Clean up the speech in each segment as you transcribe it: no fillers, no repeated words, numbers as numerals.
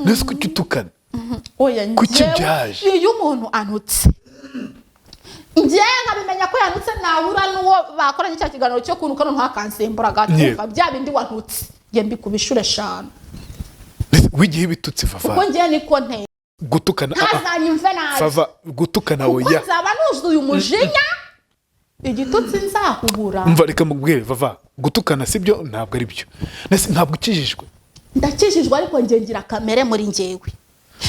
Nese kuki utukana? Oya. Kuki Njyewe, byaje? Iyo umuntu antutse, njyewe nkabimenya ko yantutse, nahura n'uwo bakoranye cya kiganiro cyo kunuka, noneho akansembura agatumva bya bindi wantutse, njye mbikuba inshuro 5. Nese wigihe ibitutsi, Kuko Vava? njyewe niko nteye. Gutukana, ah, ah. Ntazanyumve nabi. Vava, gutukana, Kuko oya. nzaba nuzuye umujinya, igitutsi nzahubura. Umva, reka mubwire Vava, gutukana sibyo, ntabwo ari byo. Nese ntabwo ukijijwe? Ndakijijwe, ariko njye ngira kamere muri njyewe.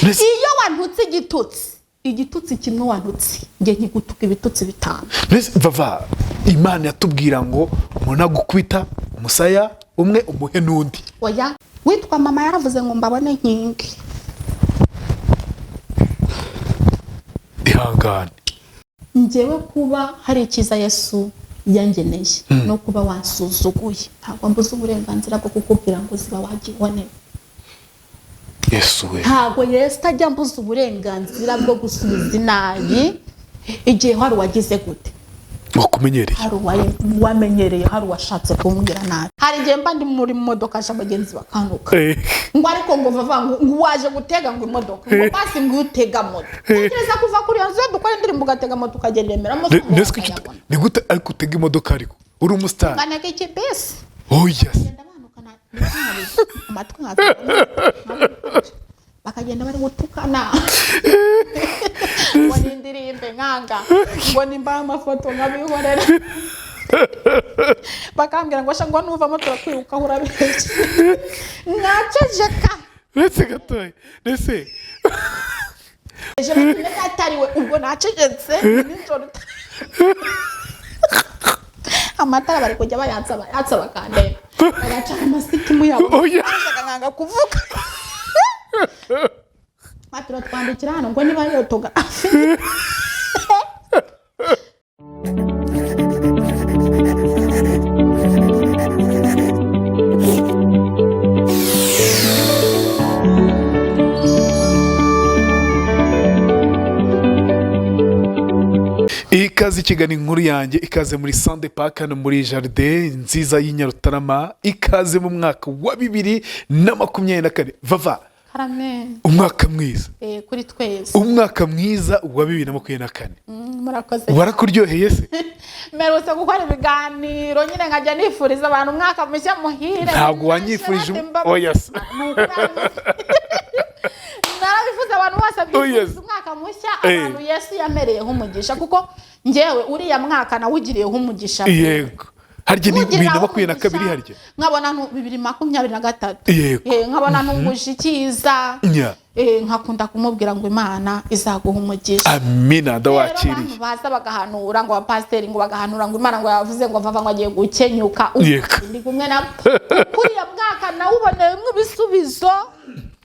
Nese Iyo wantutse igitutsi, igitutsi kimwe wantutse, njye nkigutuka ibitutsi 5. Nese Vava, Imana yatubwira ngo umuntu agukubita umusaya umwe, umuhe n'undi. Oya, witwa mama yaravuze ngo mbabone nkingi. Ihangane. Njyewe kuba hari icyiza Yesu yangeneye no kuba wansuzuguye, ntabwo mbuze uburenganzira bwo kukubwira ngo ziba wagibonera. Yesu we! Ntabwo Yesu ajya mbuza uburenganzira bwo gusubiza inabi igihe hari uwagize gute. Wakumenyereye. Hari uwamenyereye, hari uwashatse kumbwira nabi. Hari igihe mba ndi muri modoka aje abagenzi bakantuka ngo ariko ngo vava ngo waje gutega ngo imodoka, ngo basi ngo utega moto. Tekereza kuva kuri iyo nzu dukora indirimbo, ugatega moto ukagenda i Remera, amafaranga Nese kuki ukayabona. Ni gute ariko utega imodoka ariko uri umusitari? Nganega ikibisi. Oya se. Bagenda bantukana amatwi nkaza bakagenda bari gutukana ngo nindirimbe nkanga, ngo nimbahe amafoto nkabihorera, bakambwira ngo sha, ngo nuvamo turakwirukaho urabeshya, nkaceceka. Uretse gatoya, nese Ejo batumenya atari we, ubwo nacecetse. Nijoro amatara bari kujya bayatsa, bayatsa bakandeba, bagacana amasitimu yabo. Oya. Nkanga kuvuga. Turatwandikira hano ngo niba yotografi. Ikaze ikigana inkuru yanjye, ikaze muri Sande Park hano muri jardin nziza y'Inyarutarama, ikaze mu mwaka wa 2024, Vava. Karame. Umwaka mwiza. Kuri twese. Umwaka mwiza wa 2024. Murakoze. Warakuryoheye se? Mperutse gukora ibiganiro nyine nkajya nifuriza abantu umwaka mushya muhire. Ntabwo wanyifurije oya se. Narabivuze, abantu bose Oya se. bifuriza umwaka mushya abantu Yesu yamereyeho umugisha, kuko njyewe uriya mwaka nawugiriyeho umugisha. Yego, harya ni 2022 harya? Nkabona 2023. Yego. Nkabona ntunguje icyiza. Nkakunda kumubwira ngo Imana izaguha umugisha. Amina. Rero abantu Ndawakiriye. baza bagahanura ngo abapasiteri ngo bagahanura ngo Imana ngo yavuze ngo vava ngo agiye gukenyuka. Yego. Ndi kumwe nabo, uriya mwaka nawuboneyemo ibisubizo.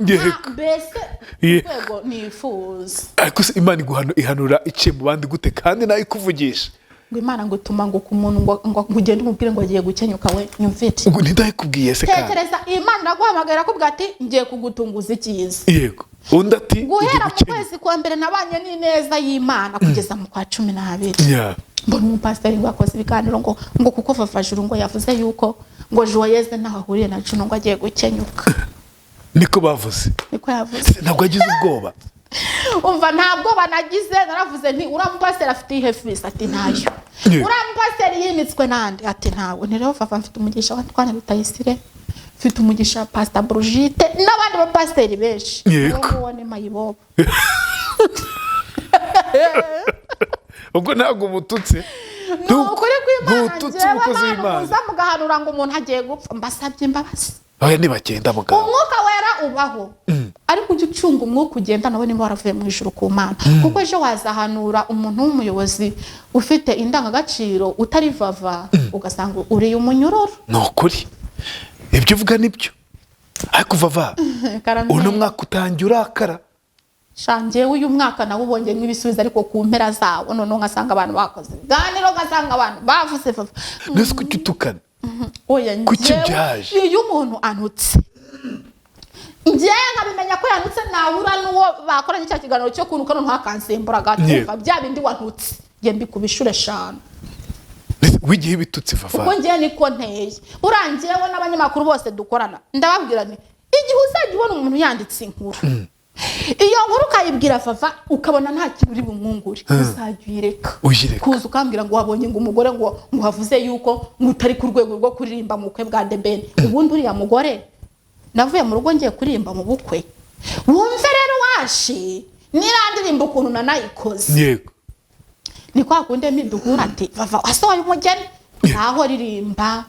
Yego. Mbese Yego. urwego nifuza. Ariko se Imana ihanura iciye mu bandi gute kandi nawe ikuvugisha? Ngo Imana ngo ituma ngo ku muntu ngo ugende umubwire ngo agiye gukenyuka, we nyumvire. Ubwo ntidayikubwiye se kandi? Tekereza, Imana iraguhamagara akubwira ati ngiye kugutunguza icyiza. Yego, undi ati ugiye Guhera mu gukenyuka. kwezi kwa mbere nabanye n'ineza y'Imana kugeza mu kwa 12. Mbona umupasiteri ngo yakoze ibiganiro ngo kuko Vava Juru ngo yavuze yuko ngo Joyeze ntaho ahuriye na Juno, ngo agiye gukenyuka. Niko bavuze? Niko yavuze. Ntabwo yagize ubwoba? Umva, nta bwoba nagize. Naravuze nti uriya mupasiteri afite iyihe fisi? Ati ntayo. Uriya mupasiteri yimitswe nande? Ati ntawe. Ni rero Vava, mfite umugisha wa Twana Rutayisire, mfite umugisha wa Pasita Brigite n'abandi bapasiteri benshi. Yego. Uwo nguwo ni mayibobo. Ubwo ntabwo umututse. Ni ukuri kw'Imana. Ntututse Njyewe umukozi abantu w'Imana. muza mugahanura ngo umuntu agiye gupfa, mbasabye imbabazi. Oya, ntibagenda mugabo. Umwuka wera ubaho, ariko ujye ucunga umwuka ugenda nawe niba waravuye mu ijuru ku Mana, kuko ejo wazahanura umuntu w'umuyobozi ufite indangagaciro utari Vava, ugasanga uriye umunyururu. Ni ukuri, ibyo uvuga nibyo, ariko Vava, uno mwaka utangiye urakara. Shangiye, uyu mwaka nawe ubongeyemo ibisubizo, ariko ku mpera zawo noneho ngasanga abantu bakoze ibiganiro, ngasanga abantu bavuze Vava. Nese kuki utukana? Oya. Kuki Njyewe, byaje? iyo umuntu antutse, njyewe nkabimenya ko yantutse, nahura n'uwo bakoranye cya kiganiro cyo kunuka, noneho akansembura agatumva bya bindi wantutse, njye mbikuba inshuro 5. Nese wigihe ibitutsi, Kuko Vava? njyewe niko nteye. Urangiyewe n'abanyamakuru bose dukorana ndababwira nti Igihe uzajya ubona umuntu yanditse inkuru, iyo nkuru ukayibwira Vava, ukabona nta kintu uri bumwungure, uzajya uyireka. Uyireka. Kuza ukambwira ngo wabonye ngo umugore ngo wavuze yuko ngo utari ku rwego rwo kuririmba mu bukwe bwa The Ben. Ubundi uriya mugore, navuye mu rugo ngiye kuririmba mu bukwe? Wumve rero, washi nirandirimba ukuntu nanayikoze. Ni kwa kundi miduhura ati: "Vava wasohoye umugeni, ngaho ririmba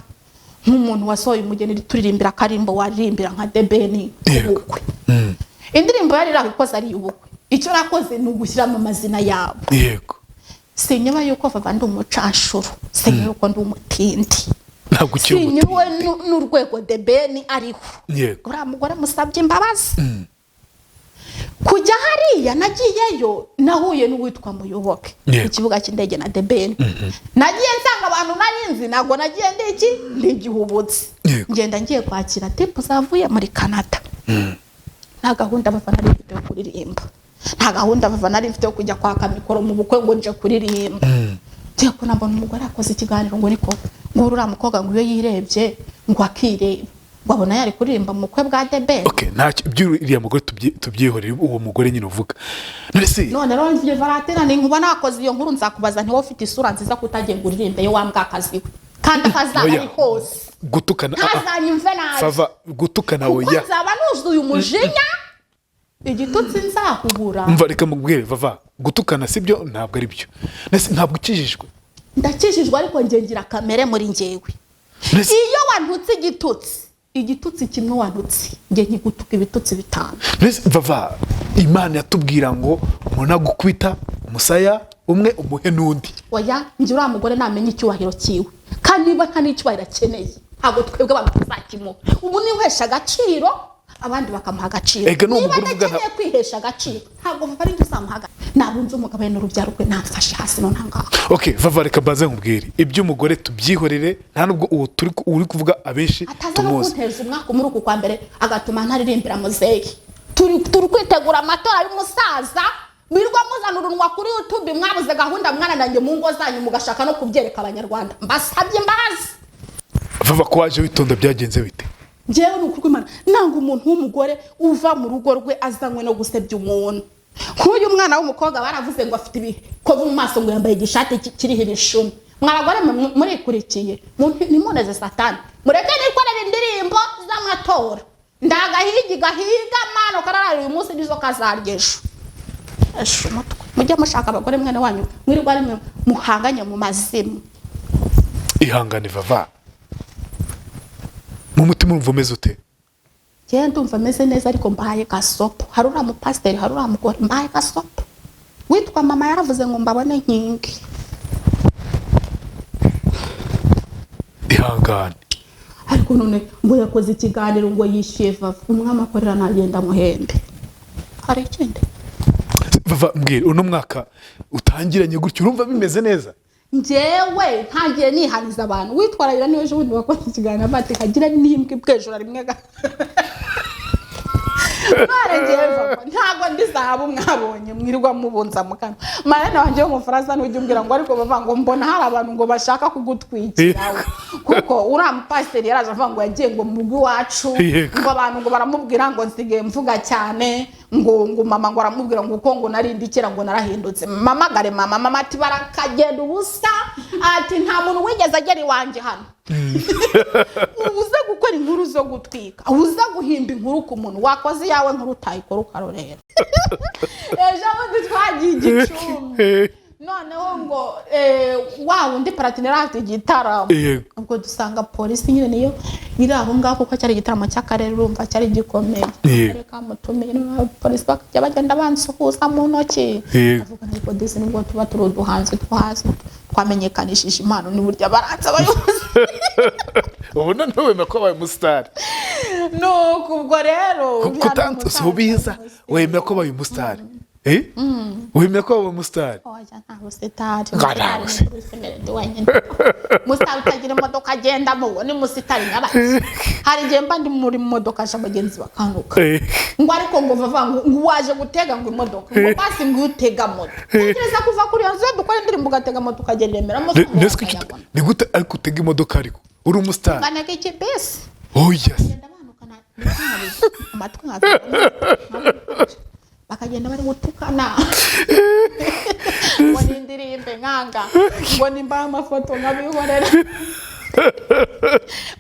nk'umuntu wasohoye umugeni, turirimbira akarimbo waririmbira nka The Ben ubukwe." Indirimbo yari irabikoze ari ubukwe, icyo nakoze ni ugushyiramo amazina yabo. Sinyeba yuko Vava ndi umucashuro, sinyeba yuko ndi umutindi. Ntabwo ukiri Sinyuwe umutindi. n'urwego The Ben ariho. Uriya mugore musabye imbabazi. Kujya hariya nagiyeyo, nahuye n'uwitwa Muyoboke ku kibuga cy'indege na The Ben. Nagiye nsanga abantu nari nzi, ntabwo nagiye ndi iki, ndi igihubutsi. Ngenda ngiye kwakira tip zavuye muri Canada. Nta gahunda bava nari mfite yo kuririmba, nta gahunda bava nari mfite yo kujya kwaka mikoro mu bukwe ngo nje kuririmba. Ngiye kubona, mbona umugore yakoze ikiganiro ngo niko ngo uriya mukobwa ngo iyo yirebye ngo akireba ngo abona yari kuririmba mu bukwe bwa The Ben. Okay, ntacyo, iby'uriya mugore tubyihorere, uwo mugore nyine uvuga. None se None rero njye Valentina, ni nkuba nakoze iyo nkuru, nzakubaza ntiwowe ufite isura nziza ko utagiye ngo uririmbe yo wa mbwakazi we, kandi akazaba Oya. ari hose. Gutukana, ah, ah. Ntazanyumve nabi. Vava, gutukana Kuko oya. nzaba nuzuye umujinya, igitutsi nzahubura. Umva, reka mubwire Vava, gutukana sibyo, ntabwo ari byo. Nese ntabwo ukijijwe? Ndakijijwe, ariko njye ngira kamere muri njyewe. Nese Iyo wantutse igitutsi, igitutsi kimwe wantutse, njye nkigutuka ibitutsi 5. Nese Vava, Imana yatubwira ngo umuntu agukubita umusaya umwe umuhe n'undi. Oya, njye uriya mugore namenya icyubahiro cyiwe, kandi niba nta n'icyubahiro akeneye, ntabwo twebwe abantu tuzakimuha. Ubu niwesha agaciro, abandi bakamuha agaciro. Ega n'uwo Niba mugore uvuga adakeneye kwihesha agaciro, ntabwo mva ari njye uzamuha agaciro. Nabunze umugabo we n'urubyaro rwe, namfashe hasi no ntangaha. Okay Vava, reka mbanze nkubwire, iby'umugore tubyihorere, nta nubwo uwo turi uri kuvuga abenshi Ataza no tumuzi. kunteza umwaka muri uku kwa mbere, agatuma ntaririmbira muzehe. Turi kwitegura amatora y'umusaza, wirirwa muzana urunwa kuri YouTube. Mwabuze gahunda, mwananiranye mu ngo zanyu, mugashaka no kubyereka Abanyarwanda. Mbasabye imbabazi. Vava, ko waje witonda, byagenze bite? Njyewe ni ukuri kw'Imana, nanga umuntu w'umugore uva mu rugo rwe azanywe no gusebya umuntu. Nk'uyu mwana w'umukobwa baravuze ngo afite ibikovu mu maso, ngo yambaye igishati kiriho ibishumi. Mwabagore mwe murikurikiye, ntimuneze Satani. Mureke nikorere indirimbo z'amatora. Ndagahigi gahiga mano kararara uyu munsi, nizo kazarya ejo. Esha umutwe, mujye mushaka abagore mwene wanyu mwirirwa ari mwe muhanganye mu mazimu. Ihangane Vava. Mu mutima urumva umeze ute? Njyewe ndumva ameze neza, ariko mbahaye gasopo. Hari uriya mupasiteri, hari uriya mugore, mbahaye gasopo. Witwa mama yaravuze ngo mbabone nkingi. Ihangane. Ariko none ngo yakoze ikiganiro ngo yishyuye Vava, umwami akorera ntagenda amuhembe, hari ikindi? Vava, mbwira, uno mwaka utangiranye gutyo urumva bimeze neza? Njyewe ntangiye nihaniza abantu. Witwararira niba ejo bundi wakoze ikiganiro bati kagira n'imbwa ibwejura rimwe none njyewe Vava ntabwo ndi zahabu mwabonye mwirirwa mubunza mu kanwa. Marene wanjye w'Umufaransa ntujya umbwira ngo ariko bava ngo mbona hari abantu ngo bashaka kugutwikira, kuko uriya mupasiteri yaraje avuga ngo yagiye ngo mu rugo iwacu, ngo abantu ngo baramubwira ngo nsigaye mvuga cyane, ngo mama ngo aramubwira ngo uko ngo narindi kera ngo narahindutse. Mamagare mama, mama ati barakagenda ubusa, ati nta muntu wigeze agera iwanjye hano. Uze gukora inkuru zo gutwika, uze guhimba inkuru ku muntu wakoze iyawe nkuru utayikora ukarorera. Ejo bundi twagiye i Gicumbi, noneho ngo wa wundi Platini yari afite igitaramo. Ubwo dusanga polisi nyine niyo iri aho ngaho, kuko cyari igitaramo cy'akarere, urumva cyari gikomeye. Akarere kamutumiye, noneho polisi bakajya bagenda bansuhuza mu ntoki. Avuga ariko disi nubwo tuba turi uduhanzi two hasi, twamenyekanishije impano, ni burya baranze abayobozi. Ubu noneho wemera ko wabaye umusitari? Nuko ubwo rero Subiza, wemera ko wabaye umusitari? Eh? Wemera ko wabaye umusitari? Oya, nta busitari. Ngo nta busitari. Wenyine umusitari utagira imodoka agendamo, uwo ni musitari nyabaki? Hari igihe mba ndi muri modoka aje abagenzi bakanguka, ngo ariko ngo vava ngo waje gutega ngo imodoka, ngo basi ngo utega moto. Tekereza kuva kuri iyo nzu dukora indirimbo, ugatega moto ukagera i Remera. Nese kuki ni gute ariko utega imodoka ariko uri umusitari? Nganega iki bisi. Oya. Genda banukana. Amatwi bakagenda bari gutukana ngo nindirimbe nkanga, ngo nimbahe amafoto nkabihorera,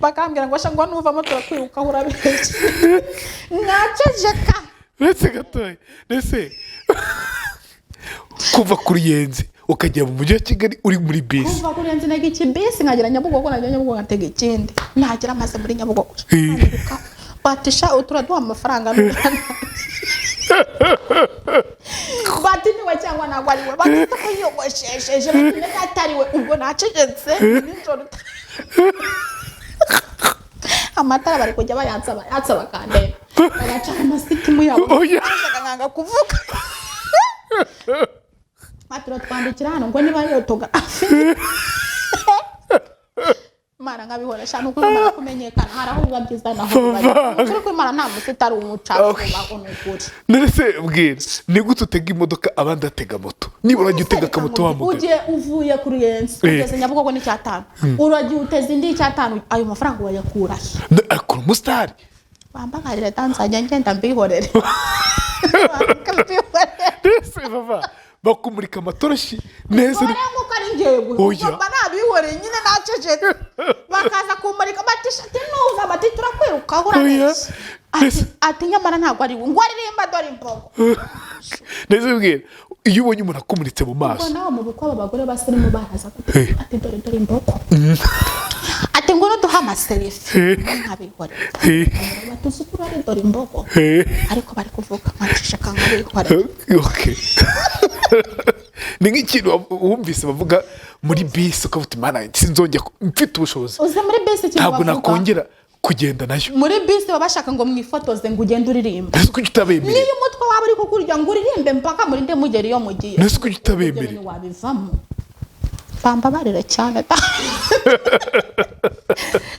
bakambwira ngo sha, ngo nuvamo turakwirukaho, urabeshya, nkaceceka. Uretse gatoya, mbese kuva ku Ruyenzi ukajya mu mujyi wa Kigali uri muri bisi? Kuva kuri Ruyenzi ntega ikibisi nkagera Nyabugogo, nagera Nyabugogo ngatega ikindi, nagera maze muri Nyabugogo nkanyiruka, bati sha turaduha amafaranga, bati niwe cyangwa ntabwo ari we, bati se ko yiyogoshesheje, bati ndetse atari we. Ubwo nacecetse nijoro, amatara bari kujya bayatsa, bayatsa bakandeba, bagacana amasitimu yabo. Oya. Nkanga kuvuga, bati turatwandikira hano ngo niba yotografi Imana nkabihora sha. Nukuri imana kumenyekana hari aho biba byiza naho biba bibi. Ukuri kw'Imana nta musitari umucafu ubaho, ni ukuri. None se bwira, ni gute utega imodoka abandi batega moto? Nibura wajya utega akamoto wamugana. Ugiye uvuye ku Ruyenzi ugeze Nyabugogo n'icyatanu, uragiye uteze indi y'icyatanu, ayo mafaranga wayakura he? Akora umusitari. Bambagarire nzajya ngenda mbihorere. Mbihorere. Mbese bava bakumurika amatoroshi neza? Bare nk'uko ari njyewe. Oya. Mba nabihoreye nyine, nacecetse, bakaza kumurika bati shati nuva, bati turakwirukaho, urabeshya. Ati ati nyamara ntabwo ari we, ngo aririmba dore imbogo. Neza bwira, iyo ubonye umuntu akumuritse mu Ubwo maso? Nawe mu bukwe aba bagore basirimu baraza ati dore dore imbogo, ati ngwino duhe amaselfie, nkabihorera. Bati uzi ko uri dore imbogo, ariko bari kuvuga nkaceceka nkabihorera. Okay. Ni nk'ikintu wumvise bavuga muri bisi ukavuga uti: "Mana, sinzongera mfite ubushobozi." Uzi muri bisi ikintu Ntabwo bavuga? nakongera kugenda nayo. Muri bisi baba bashaka ngo mwifotoze, ngo ugende uririmba. Mbese kuki utabemerera? Niyo umutwe waba uri kukurya, ngo uririmbe mpaka murinde mugera iyo mugiye. Mbese kuki utabemerera? Ibyo bintu wabivamo, bambabarire cyane,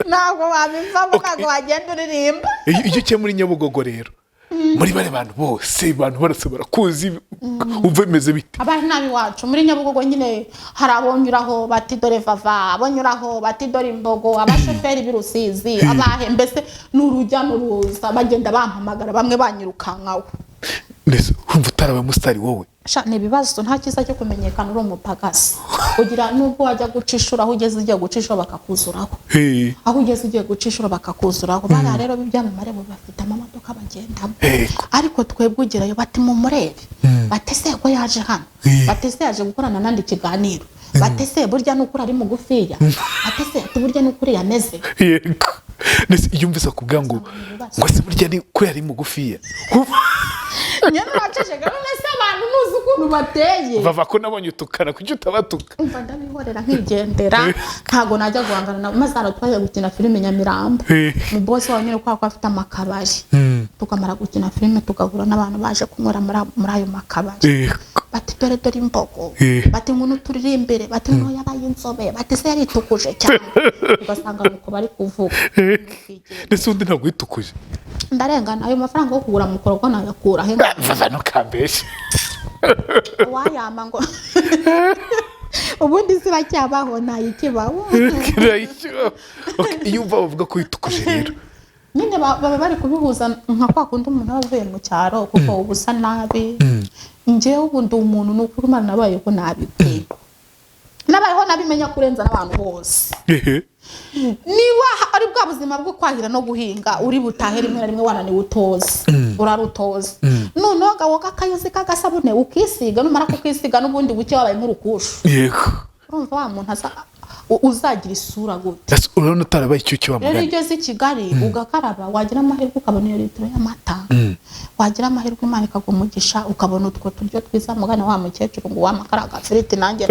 ntabwo wabivamo. Ntabwo wagenda uririmba. Iyo ugiye muri Nyabugogo rero, muri bari bantu bose, abantu barasa barakuzi, umva bimeze bite? Abari nabi iwacu muri Nyabugogo nyine, hari abonyuraho bati dore Vava, abonyuraho bati dore imbogo, abashoferi b'i Rusizi, abahe, mbese ni urujya n'uruza, bagenda bampamagara, bamwe banyirukankaho. Mbese urumva utarabaye umusitari wowe? Sha, ni ibibazo, nta cyiza cyo kumenyekana uri umupagasi. Ugira nubwo wajya guca inshuro, aho ugeze ugiye guca inshuro bakakuzuraho. Aho ugeze ugiye guca inshuro bakakuzuraho. Bariya rero b'ibyamamare bo bafite amamodoka bagendamo. Ariko twebwe ugerayo bati mumurebe, bati se ko yaje hano, bati se yaje gukorana nandi ikiganiro, bati se burya nukuri ari mugufiya, bati se ati burya nukuri yameze. Yego. Mbese iyo umvise akubwira ngo ngo se burya ni ko yari mugufiya? Nyine uraceceka, none se abantu ntuzi ukuntu bateye. Bava ko nabonye utukana, kuki utabatuka? Umva, ndabihorera nkigendera, ntabwo najya guhangana nabo. Maze hano twajya gukina filime Nyamirambo, mu bosi wawe nyine, kubera ko afite amakabari, tukamara gukina filime tugahura n'abantu baje kunywera muri ayo makabari, bati dore dore imbogo, bati ngwino turirimbire, bati ngo yabaye inzobe, bati se yaritukuje cyane, ugasanga nuko bari kuvuga. Ndetse undi ntabwo witukuje. Ndarengana, ayo mafaranga yo kugura mukorogo nayakura he? Vava, ntukambeshe. Wayama ngo ubundi si bacyabaho, ntayikibaho. Okay, iyo umva bavuga ko witukuje rero? Nyine baba bari kubihuza nka kwa kundi umuntu aba avuye mu cyaro, kuko uba usa nabi. Njyewe ubu ndi umuntu, ni ukuri Imana, nabayeho nabi pe, nabayeho nabi menya kurenza n'abantu bose. Niba ari bwa buzima bwo kwahira no guhinga, uri butahe rimwe na rimwe wananiwe, utoza urarutoza, noneho agawoga akayozi k'agasabune ukisiga, numara kukisiga n'ubundi buke wabaye nk'urukushu. Urumva wa muntu uzagira isura gute? Ese urabona utarabaye icyuki wa Rero mugani? iyo ugeze i Kigali ugakaraba, wagira amahirwe ukabona iyo litiro y'amata, wagira amahirwe Imana ikaguha umugisha ukabona utwo turyo twiza, mugani wa mukecuru ngo wamakara agafiriti, nanjye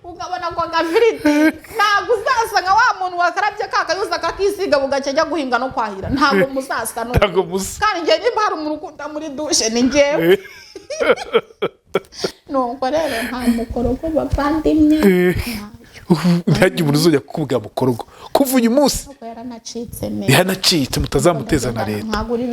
ukabona ako gafiriti, ntabwo uzasa nka wa muntu wakarabye ka kayuza akakisiga bugacya ajya guhinga no kwahira. Ntabwo muzasa n'ubu. Ntabwo musa. Kandi njye nimba hari umuntu ukunda muri dushe ni njyewe. Nuko rero nta mukorogo bavandimwe, ntayo. Ntihagire umuntu uzajya kukubwira mukorogo kuva uyu munsi. Ubwo yaranacitse me. Yanacitse, mutazamuteza na leta. Nkagura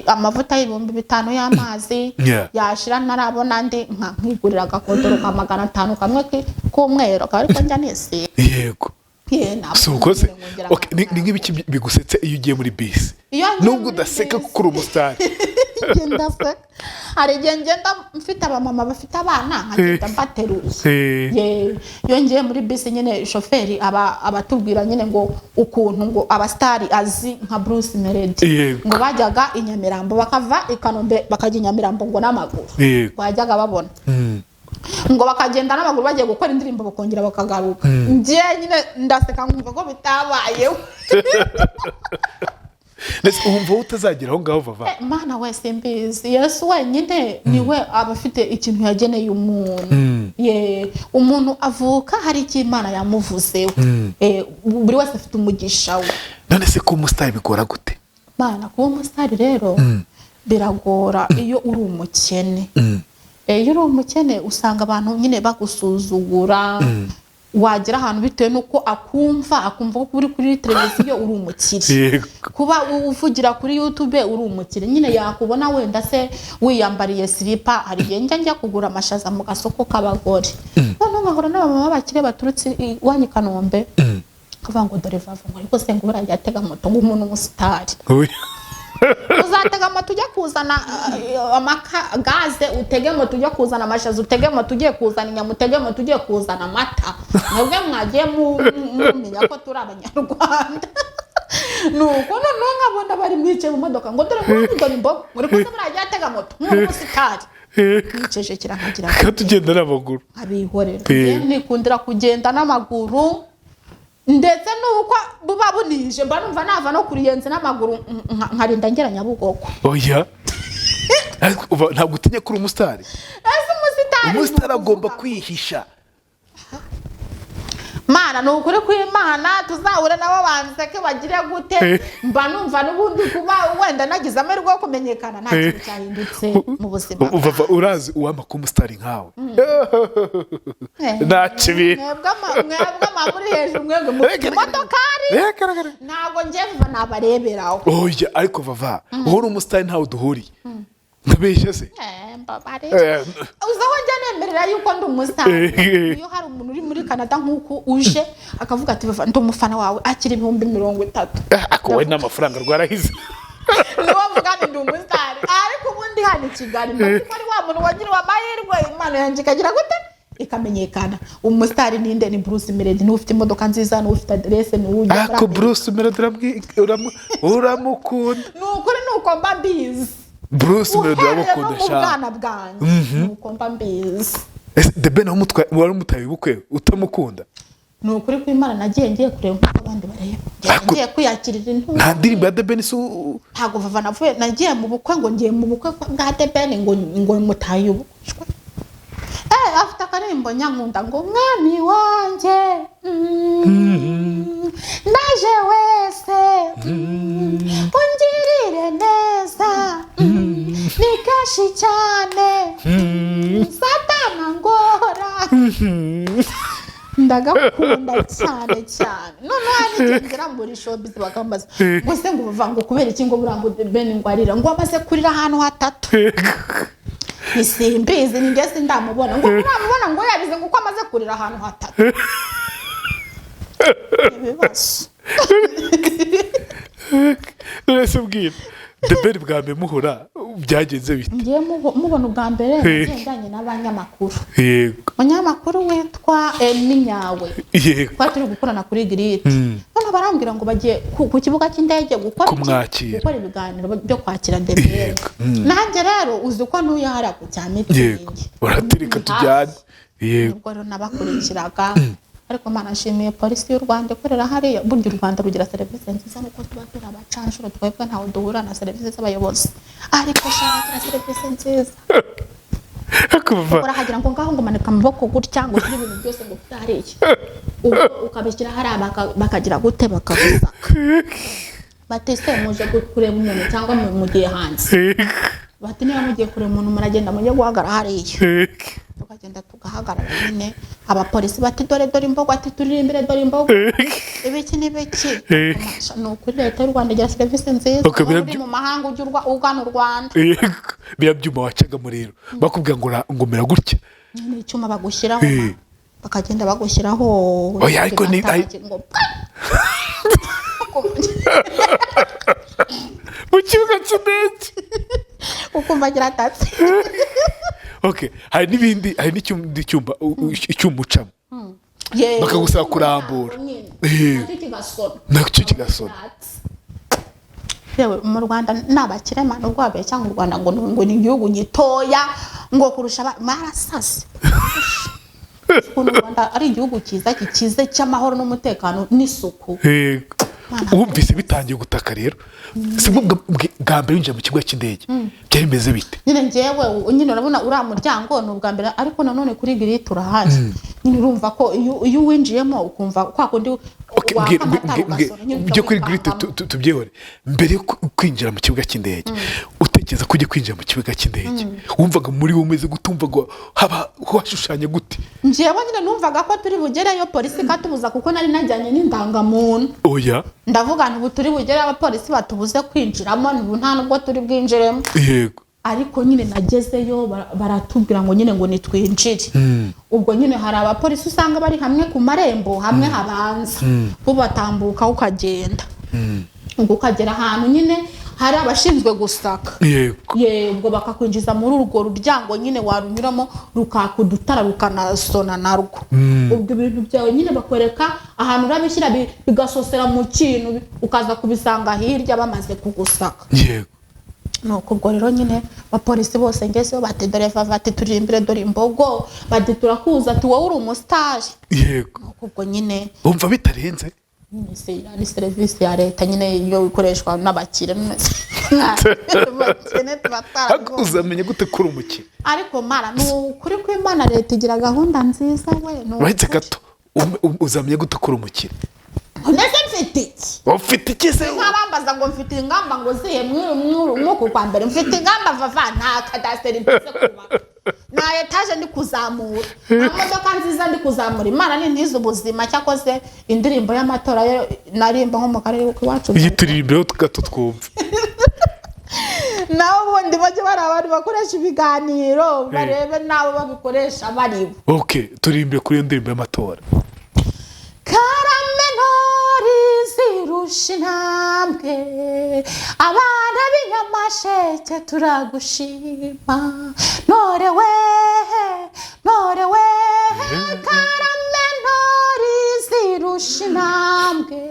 amavuta y'5,000 y'amazi, yashira ntarabona andi, nkigurira agakodoro ka 500 kamwe k'umweru, akaba ariko njya nisiga. Ye, ntabwo Si uko se? nyine ngongera Okay, ni nk'ibiki bigusetse iyo ugiye muri bisi? Iyo ngiye Nubwo muri udaseka bisi. kuko uri umusitari. Ngenda seka. Hari igihe ngenda mfite abamama bafite abana, nkagenda mbateruye. Ye, iyo ngiye muri bisi nyine, shoferi aba abatubwira nyine ngo ukuntu ngo abasitari azi nka Bruce Melody ngo bajyaga i Nyamirambo, bakava i Kanombe bakajya i Nyamirambo ngo n'amaguru. Bajyaga babona ngo bakagenda n'amaguru bagiye gukora indirimbo, bakongera bakagaruka. Njye nyine ndaseka nkumva ko bitabayeho. Ndetse wumva wowe utazagera aho ngaho, Vava? Mana we, simbizi. Yesu wenyine niwe aba afite ikintu yageneye umuntu. Ye, umuntu avuka hari icyo Imana yamuvuzeho. Buri wese afite umugisha we. None se kuba umusitari bigora gute? Mana, kuba umusitari rero biragora iyo uri umukene. Iyo uri umukene usanga abantu nyine bagusuzugura. Wagera ahantu, bitewe n'uko akumva ko uri kuri televiziyo uri umukire, kuba uvugira kuri YouTube uri umukire nyine, yakubona wenda se wiyambariye silipa. Hari igihe njya kugura amashaza mu gasoko k'abagore, noneho nkahura n'abamama b'abakire baturutse iwanyu i Kanombe, kavuga ngo dore Vava, ngo ariko se ngo buriya atega moto, ngo umuntu umusitari uzatega moto ujya kuzana amaka gaze, utege moto ujya kuzana amashaza, utege moto ugiye kuzana inyama, utege moto ugiye kuzana amata. Mwebwe mwagiye mumenya ko turi Abanyarwanda. Nuko noneho nkabona bari mwicaye mu modoka, ngo dore ngo dore imboga, muri kuze buriya atega moto nk'umuntu umusitari, nicecekera nkagira ngo Kandi ugenda n'amaguru. Nkabihorera. Njye nikundira kugenda n'amaguru, ndetse n'uko buba bunije mba numva nava no kuriyenze n'amaguru, nkarinda ngera Nyabugogo. Oya, ariko ntabwo utinya ko uri umusitari? Ese umusitari ni Umusitari agomba ukuvuga- kwihisha. Mana, ni ukuri kw'Imana, tuzahure nabo banseke bagire gute. Mba numva n'ubundi kuba wenda nagize amahirwe yo kumenyekana nta kintu cyahindutse mu buzima. Vava, urazi uwampa kuba umusitari nkawe? Nta kibi. Mwebwe ama muri hejuru, mwebwe mufite imodokari. Reka, reka, reka. Ntabwo njye vuba nabareberaho. Oya, ariko Vava, wowe uri umusitari, ntawe duhuriye. Ndabeshya se? Mbabarira. Uzi aho njya nemerera yuko ndi umusitari? Iyo hari umuntu uri muri Canada nk'uko uje akavuga ati: "Vava, ndi umufana wawe, akira 30,000." Ako wowe n'amafaranga rwarahize. Niwo mvuga ni ndi umusitari. Ariko ubundi hano i Kigali mba nzi ko ari wa muntu wagiriwe amahirwe, impano yanjye ikagira gute, ikamenyekana. Umusitari ninde? Ni Bruce Melody, niwe ufite imodoka nziza, niwe ufite aderese, niwe ujya muri Ako Amerika. Bruce Melody uramukunda? Ni ukuri, ni uko mba mbizi. Bruce Melody Uhereye no uramukunda mu sha. bwana bwanjye, ni uko mba mbizi. Ese The Ben wari umutaye ubukwe utamukunda? Ni ukuri kw'Imana, nagiye ngiye kureba nk'uko abandi bareba. Ngiye kwiyakirira intumwa. Nta ndirimbo ya The Ben se Ntabwo Vava navuye, nagiye mu bukwe ngo ngiye mu bukwe bwa The Ben, ngo mutaye ubukwe. Afite akaririmbo nyankunda ngo mwami wanjye, ndaje wese, ungirire neza, ni kenshi cyane Satana ngora. Ndagakunda cyane cyane. Noneho hari n'igihe ngera muri showbiz bakambaza ngo se ngo bava ngo kubera iki, ngo buriya ngo The Ben ngo arira, ngo amaze kurira ahantu hatatu. Ni simbizi, ni njye sindamubona, ngo uramubona ngo yarize, ngo uko amaze kurira ahantu hatatu. Ibibazo. None se ubwira, The Ben bwa mbere muhura byagenze bite? Ngiye mubona ubwa mbere, nagendanye n'abanyamakuru, umunyamakuru witwa Eminyawe. Twari turi gukorana kuri girite, none barambwira ngo bagiye ku kibuga cy'indege gukora iki? Kumwakira. Gukora ibiganiro byo kwakira The Ben. Nanjye rero uzi ko ntuye hariya ku cya Mitsingi. Uratereka tujyane. Yego. Ubwo rero nabakurikiraga, ariko Mana, nshimiye polisi y'u Rwanda ikorera hariya. Burya u Rwanda rugira serivisi nziza, nuko tuba turi abacanshuro twebwe, ntawe duhura na serivisi z'abayobozi, ariko sha bagira serivisi nziza. Kuva Urahagira ngo ngaho ngo manika amaboko gutya, ngo ushyire ibintu byose ngo byariye, ubwo ukabishyira hariya, bakagira gute, bakagusaka, bati: "Se muje kureba umuntu cyangwa mugiye hanze?" Bati: "Niba mugiye kureba umuntu muragenda mujye guhagarara hariya." Tukagenda tugahagarara nyine, abapolisi bati: "Dore dore imbogo," ati: "Turirimbire dore imbogo," ibiki n'ibiki. Ni ukuri leta y'u Rwanda igira serivisi nziza. Okay, Wowe uri mu mahanga ujya ugana u Rwanda. Yego. Biriya byuma wacagamo rero bakubwira ngo ngo mera gutya? Ni icyuma bagushyiraho. Bakagenda bagushyiraho. Oya, ariko ngo mu kibuga cy'indege. Ukumva kiratatse. Okay, hari n'ibindi, hari n'ikindi cyumba, icyuma ucamo. Yewe. Bakagusaba kurambura. Nyine. Eh. Nacyo kigasona. Nacyo kigasona. Yewe, mu Rwanda ni abakire man, ubwo babeshya cyangwa u Rwanda ngo ni igihugu gitoya ngo kurusha marasase. Ukuntu u Rwanda ari igihugu cyiza, gikize, cy'amahoro n'umutekano n'isuku. Yego. Mana. Wumvise bitangiye gutaka rero, si bwo bwa mbere winjira mu kibuga cy'indege, byari bimeze bite? Nyine njyewe nyine urabona uriya muryango ni ubwa mbere, ariko nanone kuri grille turahari nyine. Urumva ko iyo uwinjiyemo ukumva kwa kundi Okay, waka amatara ugasona, nyine byo kuri grille ukawivangamo. Tubyihore. Mbere yo kwinjira mu kibuga cy'indege, utekereza ko ugiye kwinjira mu kibuga cy'indege, wumvaga muri wowe umeze gute? Wumvaga haba hashushanya gute? Njyewe nyine numvaga ko turi bugereyo polisi ikatubuza, kuko nari najyanye n'indangamuntu. Oya. Ndavuga nti ubu turi bugere abapolisi batubuze kwinjiramo, ubu nta nubwo turi bwinjiremo. Ariko nyine nagezeyo baratubwira ngo nyine ngo nitwinjire. Ubwo nyine hari abapolisi usanga bari hamwe ku marembo, hamwe habanza, bo batambuka ukagenda, ubwo ukagera ahantu nyine hari abashinzwe gusaka. Ye, ubwo bakakwinjiza muri urwo ruryango nyine, warunyuramo rukaka udutara, rukanasona narwo. Ubwo ibintu byawe nyine bakwereka ahantu urabishyira, bigasosera mu kintu, ukaza kubisanga hirya bamaze kugusaka. Nuko ubwo rero nyine abapolisi bose ngezeyo bati: "Dore Vava," ati, "turirimbire dore imbogo," bati: "Turakuza," ati, "wowe uri umusitari." Nuko ubwo nyine Wumva bitarenze? Nyine se ni serivisi ya leta nyine iyo ikoreshwa n'abakire, abakene tuba Ariko twaragowe. Uzamenya gute ko uri umukire? Ariko mara ni ukuri kw'Imana, leta igira gahunda nziza we, ni Uretse ukuri. gato, uzamenya gute ko uri umukire? Ndetse mfite iki? Ufite iki se? Nk'abambaza ngo mfite ingamba ngo zihe mw'uku kwa mbere? Mfite ingamba, Vava, nta kadasiteri mfite kubaka, nta etaje ndi kuzamura, nta modoka nziza ndi kuzamura. Imana ni ntize ubuzima. Cyakoze indirimbo y'amatora yo narimba nko mu karere k'iwacu. Iyi turirimbeho gato twumve. Nabo ubundi bajye bari abantu bakoresha ibiganiro, barebe nabo babikoresha baribo. Okay, turirimbe kuri iyo ndirimbo y'amatora. Karame ntore zirusha intambwe abana b'inyamasheke, turagushima ntore we, ntore we. Karame ntore zirusha intambwe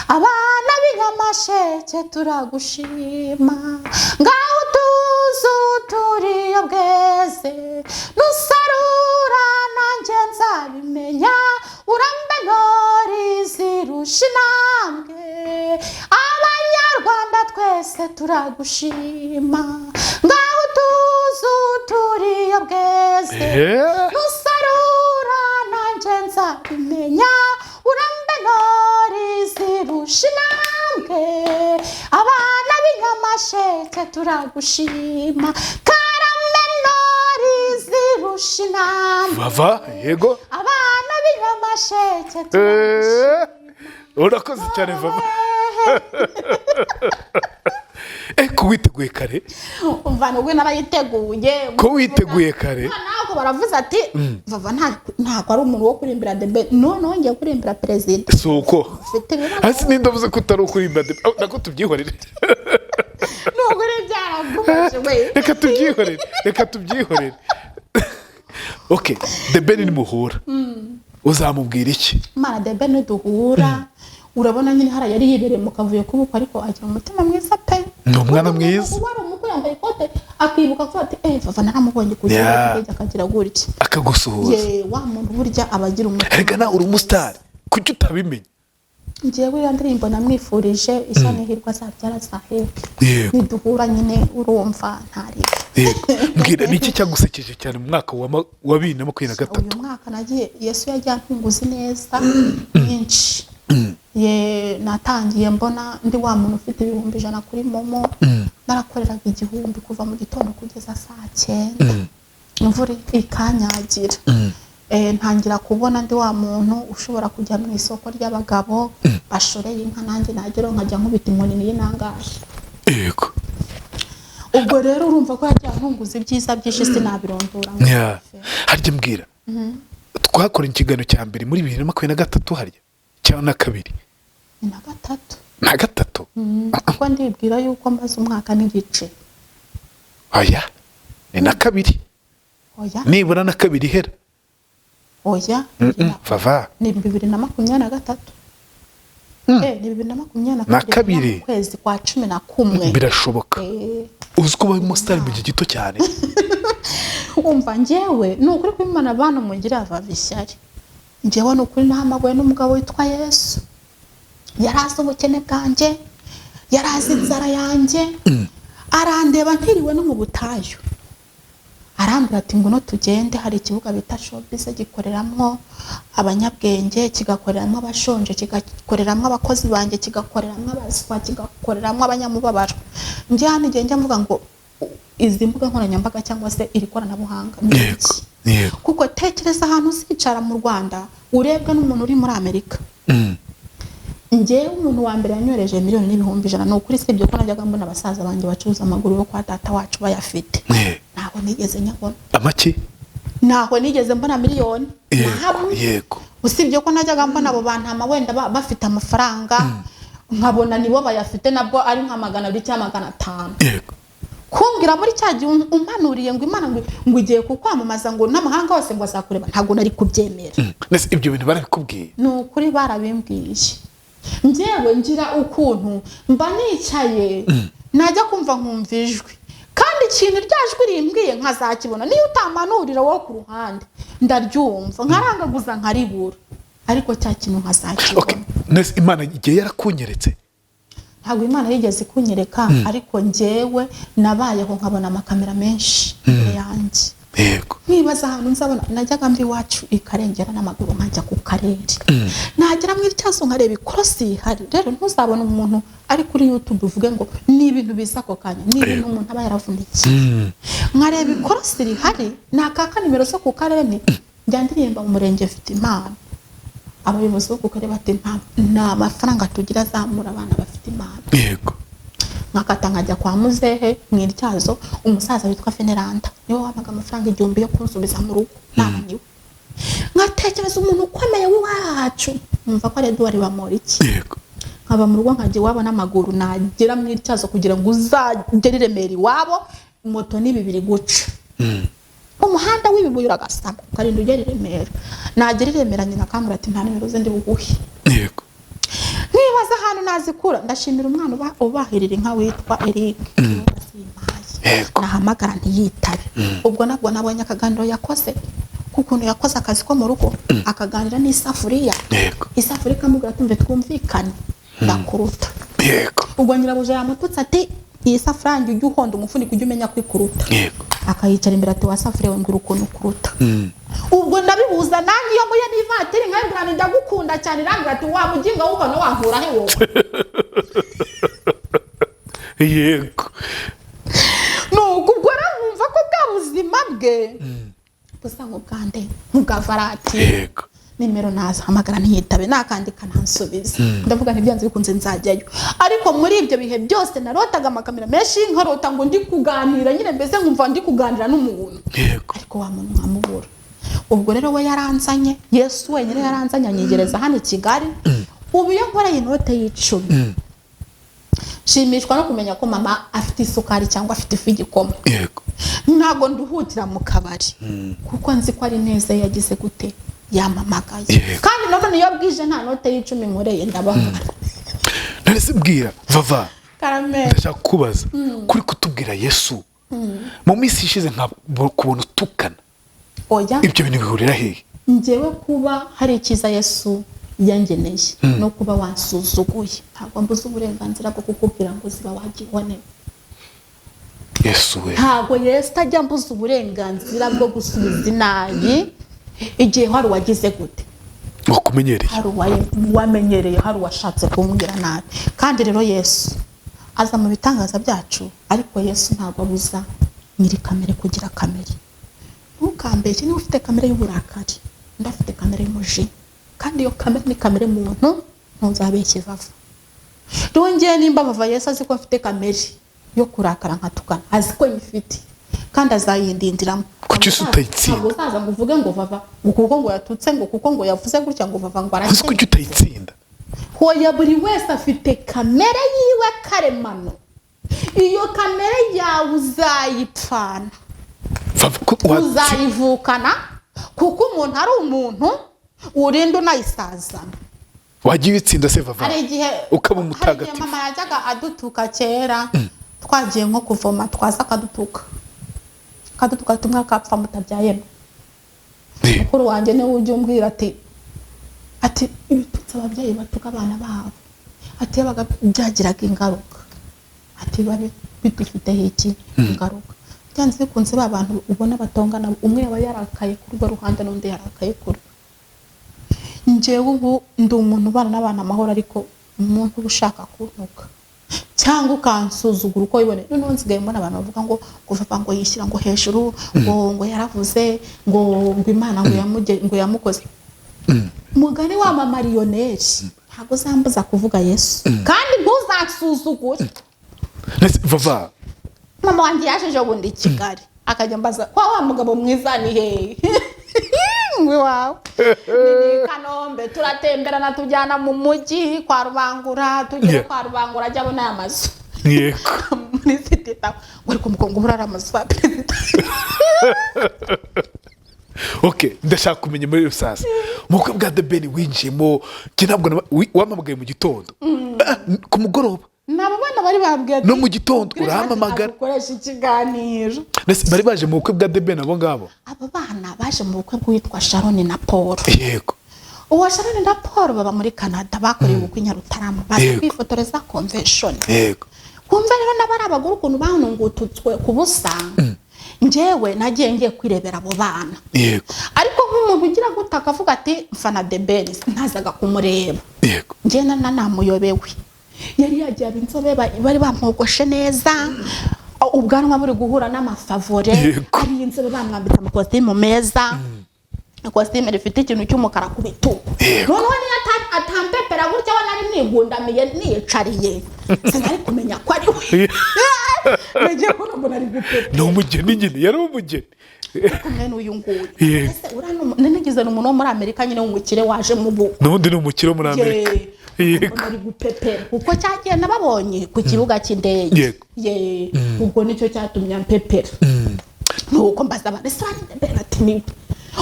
abana b'inyamasheke, turagushima. Ngaho utuzu turiyo bweze, nusarura nanjye nzabimenya. Urambe ntore zirusha intambwe, Abanyarwanda twese turagushima. Ngaho utuzu turiyo bweze, nusarura nanjye nzabimenya. Urambe ntore zirusha intambwe abana b'inyamasheke, turagushima. Karame ntore zirusha intambwe Vava, yego. abana b'inyamasheke, turagushima. Urakoze cyane, Vava. Ko witeguye kare? Umva, nubwo narayiteguye. Ko witeguye kare? Ntabwo baravuze ati Vava ntabwo ari umuntu wo kurimbira The Ben, noneho ngiye kurimbira perezida. Si uko? Ufite ibibazo. Hasi ninde uvuze ko utari ukurimba? Oh, nako tubyihorere. Nubwo uri byaragumije we. Reka tubyihorere, reka tubyihorere. Okay, The Ben nimuhura uzamubwira iki? Imana, The Ben duhura, urabona nyine hariya yari yibereye mu kavuyo k'ubukwe, ariko agira umutima mwiza pe. Ni umwana mwiza. Uba ari umukwe yambaye ikote, akibuka ko ati: "Eh, Vava naramubonye ku kibuga," akagira gutya. Akagusuhuza. Ye, wa muntu burya aba agira umutima. Erega nawe uri umusitari, kuki utabimenya? Njyewe iriya ndirimbo namwifurije ishya n'ihirwe, azabyara azaheke. Niduhura nyine urumva ntaribe. Yego, mbwira, ni iki cyagusekeje cyane mu mwaka wa 2023? Uyu mwaka nagiye, Yesu yagiye antunguza neza nyinshi. Ye, natangiye mbona ndi wa muntu ufite 100,000 kuri MoMo, narakoreraga 1000 kuva mu gitondo kugeza saa 9, imvura ikanyagira. Ntangira kubona ndi wa muntu ushobora kujya mu isoko ry'abagabo bashoreye inka, nanjye nageraho nkajya nkubita inkoni y'inangahe. Ubwo rero urumva ko yagiye antunguza ibyiza byinshi, sinabirondora ngo Harya mbwira, Twakoranye ikiganiro cya mbere muri 2023 harya, cyangwa na kabiri? Ni na gatatu. Na gatatu. Kuko ndibwira yuko maze umwaka n'igice. Oya, ni na kabiri. Oya. Nibura na kabiri ihera. Oya. Vava. Ni 2023. Ni bibiri na makumyabiri Na kabiri. Mu kwezi kwa 11. Birashoboka. Uzi ko ubaye umusitari mu gihe gito cyane. Umva, njyewe ni ukuri kw'Imana, abantu mugira vava ishyari. Njyewe ni ukuri nahamagawe n'umugabo witwa Yesu. Yari azi ubukene bwanjye, yari azi inzara yanjye, arandeba ntiriwe no mu butayu, arambwira ati: "Ngwino tugende, hari ikibuga bita Showbiz, gikoreramo abanyabwenge, kigakoreramo abashonje, kigakoreramo abakozi banjye, kigakoreramo abaswa, kigakoreramo abanyamubabaro." Njye hano igihe njya mvuga ngo izi mbuga nkoranyambaga cyangwa se iri koranabuhanga ni iki? Kuko tekereza ahantu uzicara mu Rwanda urebwa n'umuntu uri muri Amerika. Njyewe umuntu wa mbere yanyohereje 1,100,000, ni ukuri, sibyo ko najyaga mbona abasaza banjye bacuruza amaguru bo kwa data wacu bayafite. Ntabwo nigeze nyabona. Amaki? Ntabwo nigeze mbona miliyoni na hamwe. Usibye ko najyaga mbona abo bantama wenda bafite amafaranga, nkabona nibo bayafite, nabwo ari nka 200 cyangwa 500. Kumbwira muri cya gihe umpanuriye ngo Imana ngo igiye kukwamamaza, ngo n'amahanga hose ngo azakureba, ntabwo nari kubyemera. Nese ibyo bintu barabikubwiye? Ni ukuri barabimbwiye. Njyewe ngira ukuntu mba nicaye, najya kumva nkumva ijwi, kandi ikintu rya jwi rimbwiye nkazakibona. Niyo utamanurira wowe ku ruhande, ndaryumva nkarangaguza nkaribura, ariko cya kintu nkazakibona. Okay, nese Imana igihe yarakunyeretse? Ntabwo Imana yigeze kunyereka, ariko njyewe nabayeho nkabona amakamera menshi imbere yanjye, nkibaza ahantu nzabona. Najyaga mva iwacu ikarengera n'amaguru nkajya ku karere, nagera mu ityazo nkareba ikorosi rihari. Rero ntuzabone umuntu ari kuri YouTube uvuge ngo ni ibintu biza ako kanya, ni ibintu umuntu aba yaravunikiye. Nkareba ikorosi rihari, nakaka nimero zo ku karere, ni njya ndirimba mu murenge mfite impano, abayobozi bo ku karere bati: Nta mafaranga tugira azamura abana bafite impano." Nkakata nkajya kwa muzehe mu ityazo, umusaza witwa Veneranda, niwe wampaga amafaranga 1000 yo kunsubiza mu rugo nananiwe. Nkatekereza umuntu ukomeye w'iwacu, nkumva ko ari Edouard Bamporiki. Nkava mu rugo nkajya iwabo n'amaguru, nagera mu ityazo, kugira ngo uzagere i Remera iwabo moto ni bibiri guca umuhanda w'ibibuye, uragasama ukarinda ugera i Remera. Nagera i Remera, nyina akambwira ati: "Nta nimero ze ndi buguhe." Nkibaza ahantu nazikura. Ndashimira umwana ubahirira inka witwa Eric, niwe wazimpaye. Nahamagara ntiyitabe. Ubwo nabwo nabonye akaganiro yakoze, k'ukuntu yakoze akazi ko mu rugo, akaganira n'isafuriya, isafuriya ikamubwira ati: "Mve twumvikane, ndakuruta." Ubwo nyirabuja yamututse ati: "Iyi safuriya yanjye ujye uhonda umufuniko, ujye umenya ko ikuruta." Akayicara imbere ati: "Wa safuriya we, mbwira ukuntu ukuruta." Ubwo ndabihuza nanjye, iyo mbuye n'ivatiri nkayibwira nti: "Ndagukunda cyane," irambwira ati: "Wa muginga wubona wankura he wowe?" Nuko ubwo rero nkumva ko bwa buzima bwe busa nk'ubwande, nk'ubwa varati. Nimero nazahamagara ntiyitabe, nakandika ntansubize. Ndavuga nti: "Byanze bikunze nzajyayo." Ariko muri ibyo bihe byose narotaga amakamera menshi, nkarota ngo ndi kuganira nyine, mbese nkumva ndi kuganira n'umuntu, ariko wa muntu nkamubura. Ubwo rero we yaranzanye, Yesu wenyine yaranzanye, anyegereza hano i Kigali. Ubu iyo nkoreye inote y'icumi, nshimishwa no kumenya ko mama afite isukari cyangwa afite ifu y'igikoma. Ntabwo nduhukira mu kabari, kuko nzi ko ari neza yagize gute, yamamagaye. Kandi none iyo bwije nta note y'icumi nkoreye, ndababara. None se mbwira Vava. Karame. Ndashaka kubaza kuri kutubwira Yesu, mu minsi ishize nka kubona utukana. Oya. Ibyo bintu bihurira hehe? Njyewe kuba hari icyiza Yesu yangeneye no kuba wansuzuguye, ntabwo mbuze uburenganzira bwo kukubwira ngo ziba wagihone. Yesu we! Ntabwo Yesu ajya mbuza uburenganzira bwo gusubiza inabi igihe hari uwagize gute, wakumenyereye. Hari uwamenyereye, hari uwashatse kumbwira nabi. Kandi rero Yesu aza mu bitangaza byacu, ariko Yesu ntabwo abuza nyiri kamere kugira kamere. Ntukambeshye, niba ufite kamere y'uburakari, undi afite kamere y'umujinya, kandi iyo kamere ni kamere muntu, ntuzabeshye Vava. Rero nimba Vava Yesu azi ko afite kamere yo kurakara nkatukana, azi ko yifite. Kandi azayindindiramo. Kuki se utayitsinda? Ntabwo uzaza ngo uvuge ngo Vava ngo kuko ngo yatutse, ngo kuko ngo yavuze gutya, ngo Vava ngo Uzi arakeye. kuki utayitsinda? Hoya, buri wese afite kamere yiwe karemano. Iyo kamere yawe uzayipfana, Vava, ko uzayivukana, kuko umuntu ari umuntu urinda unayisazana. Wagiye uyitsinda se, Vava, Hari igihe ukaba hari igihe umutagatifu. mama yajyaga adutuka kera, twagiye nko kuvoma, twaza akadutuka tumwe akapfa mutabyayemo. Mukuru wanjye niwe ujya umbwira ati ibitutsi ababyeyi batuka abana babo, ati yabaga byagiraga ingaruka, ati biba bidufiteho iki ingaruka. Byanze bikunze ba bantu ubona batongana, umwe yaba yarakaye kuri urwo ruhande n'undi yarakaye kuri. Njyewe ubu ndi umuntu ubana n'abantu amahoro, ariko umuntu uba ushaka kuntuka cyangwa ukansuzugura uko wiboneye. Noneho nsigaye mbona abantu bavuga ngo Vava ngo yishyira ngo hejuru, ngo yaravuze ngo Imana ngo ngo yamukoze mugani wa mamariyoneri. Ntabwo uzambuza kuvuga Yesu, kandi ntuzansuzugure. Ndetse, Vava, Mama wanjye yaje ejo bundi i Kigali, akajya ambaza kwa wa mugabo mwiza ni hehe, ngo iwawe ni i Kanombe. Turatemberana, tujyana mu mujyi kwa Rubangura, tugera kwa Rubangura, ajya abona aya mazu muri City Tower, ngo ariko ngo buriya ari amazu ya perezida. Ok, ndashaka kumenya muri rusange mu bukwe bwa The Ben winjiyemo. Njye ntabwo wampamagaye mu gitondo. Ah, ku mugoroba. Ni abo bana bari babwiye ati No mu gitondo "Ubwire urampamagara. Gukoresha ikiganiro." Ndetse bari baje mu bukwe bwa The Ben abo ngabo? Abo bana baje mu bukwe bw'uwitwa Sharon na Paul. Uwo Sharon na Paul baba muri Canada, bakoreye ubukwe i Nyarutarama, baza kwifotoreza convention. Kumva rero nabo ari abagore, ukuntu banungututswe ku busa. Njyewe nagiye ngiye kwirebera abo bana, ariko nk'umuntu ugira gute akavuga ati mfana The Ben, ntazaga kumureba. Njye na namuyobewe, yari yagiye aba inzobe, bari bamwogoshe neza, ubwanwa buri guhura n'amafavore. Ari inzobe, bamwambitse amakositimu meza, ikositimu rifite ikintu cy'umukara ku bitugu. Noneho niyo atampepera gutya, we nari nigundamiye niyicariye, sinari kumenya ko ari we. Nagiye kubona mbona ari gupepera. Ni umugeni nyine, yari umugeni. Kumwe n'uyu nguyu. Ese uriya nigeze ni umuntu wo muri Amerika nyine w'umukire waje mu bukwe. N'ubundi ni umukire wo muri Amerika. Mbona ari gupepera, kuko cyagiye nababonye ku kibuga cy'indege. Ye, ubwo nicyo cyatumye ampepera. Nuko mbaza abantu: "Ese wari The Ben?" Ati: "Niwe."